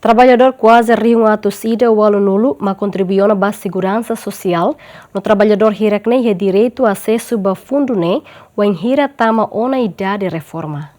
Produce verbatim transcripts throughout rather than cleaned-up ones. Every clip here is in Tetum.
Traballadór kuaze rihun atus ida ualunulu mak kontribui ona ba seguransa sosiál, no traballadór hirak-ne'e iha direitu asesu ba fundu ne'e, wainhira tama ona idade reforma.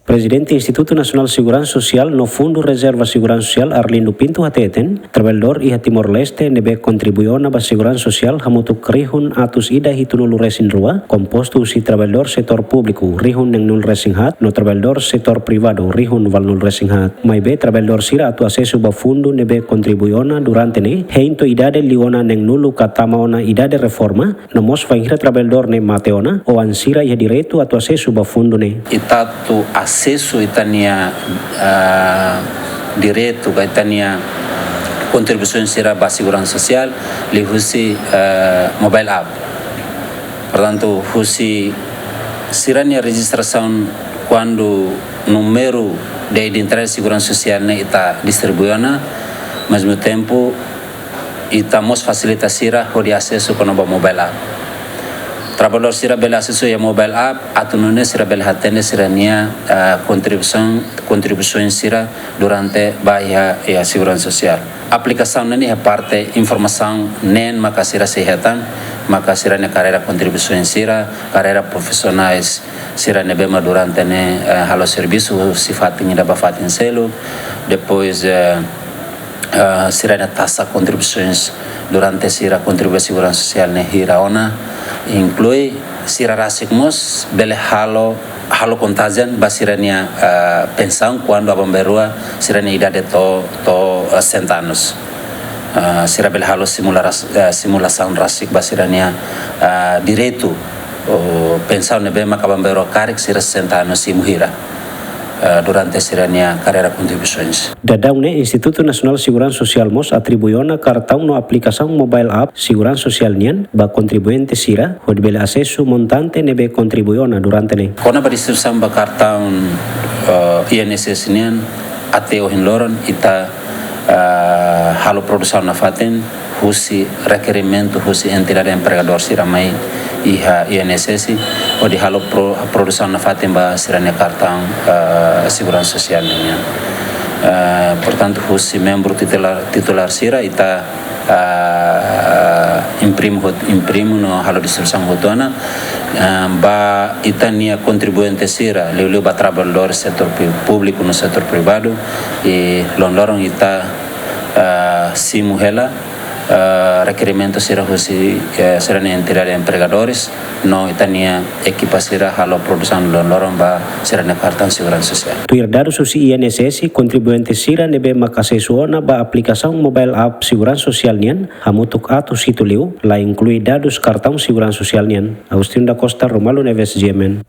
Prezidente Institutu Nasionál Seguransa Sosiál no Fundu Rezerva Seguransa Sosiál Arlindo Pinto hateten, traballadór iha Timor-Leste ne'ebé kontribui ona ba seguransa sosiál hamutuk rihun atus ida hitunulu resin rua, kompostu husi traballadór setór públiku rihun neenulu resin haat, no traballadór setór privadu rihun ualunulu resin haat. Maibé traballadór sira atu asesu ba fundu ne'ebé kontribui ona durante ne'e, hein to'o idade liu ona neenulu ka tama ona idade reforma, no mós wainhira traballadór ne'e mate ona, oan sira iha direitu atu asesu ba fundu ne'e. Ita atu asesu ita-nia, ah, direitu ka ita-nia kontribuisaun sira ba seguransa sosiál, liuhusi, ah, mobile app. Portantu, husi sira-nia rejistrasaun kuandu númeru de identidade seguransa sosiál ne'e ita distribui ona, mezmu tempu, ita mós fasilita sira hodi asesu kona-ba mobile app. Traballadór sira bele asesu iha mobile app, atu nune'e sira bele hatene sira-nia, ah, kontribuisaun, kontribuisaun sira durante ba iha, iha seguransa sosiál. Aplikasaun ne'e iha parte informasaun neen maka sira sei hetan, maka sira-nia karreira kontribuisaun sira, karreira profisionais sira ne'ebé mak durante ne'e, eh, halo servisu husi fatin ida ba fatin seluk, depois, eh, eh, sira-nia taxa kontribuisaun durante sira kontribui seguransa sosiál ne'e hira ona, inklui sira rasik mós bele halo, halo kontajen ba sira-nia, eh, pensaun kuandu aban-bainrua sira-nia idade to'o, to'o, eh, sessenta anos. Eh, sira bele halo simula-, eh, simulasaun rasik ba sira-nia, eh, direitu ou pensaun ne'ebé maka aban-bainrua karik sira sessenta anos simu hira, eh, durante sira-nia karreira kontribuisaun. Daudaun ne'e Institutu Nasionál Seguransa Sosiál mós atribui ona kartaun no aplikasaun mobile app seguransa sosiál nian ba kontribuinte sira, hodi bele asesu montante ne'ebé kontribui ona durante ne'e. Kona-ba distribuisaun ba kartaun, eh, I N S S nian, até ohin loron ita, eh, halo produsaun nafatin, husi rekerimentu husi entidade empregadór sira mai iha I N S S, hodi halo pro-, produsaun nafatin ba sira-nia kartaun, eh, seguransa sosiál nian. Eh, portantu, husi membru titulár, titulár sira ita, eh, imprime hot-, imprime no halo distribuisaun hotu ona, eh, ba ita-nia kontribuinte sira, liuliu ba traballadór setór pi-, públiku no setór privadu, i loron-loron ita, eh, simu hela, eh, rekerimentu sira husi, eh, sira-nia entidade empregadores, no ita-nia ekipa sira halo produsaun loron-loron ba sira-nia kartaun seguransa sosiál. Tuir dadus husi I N S S, kontribuinte sira ne'ebé maka asesu ona ba aplikasaun mobile app seguransa sosiál nian, hamutuk atus hitu liu, la inklui dadus kartaun seguransa sosiál nian. Agostinho da Costa, Romualdo Neves, G M N.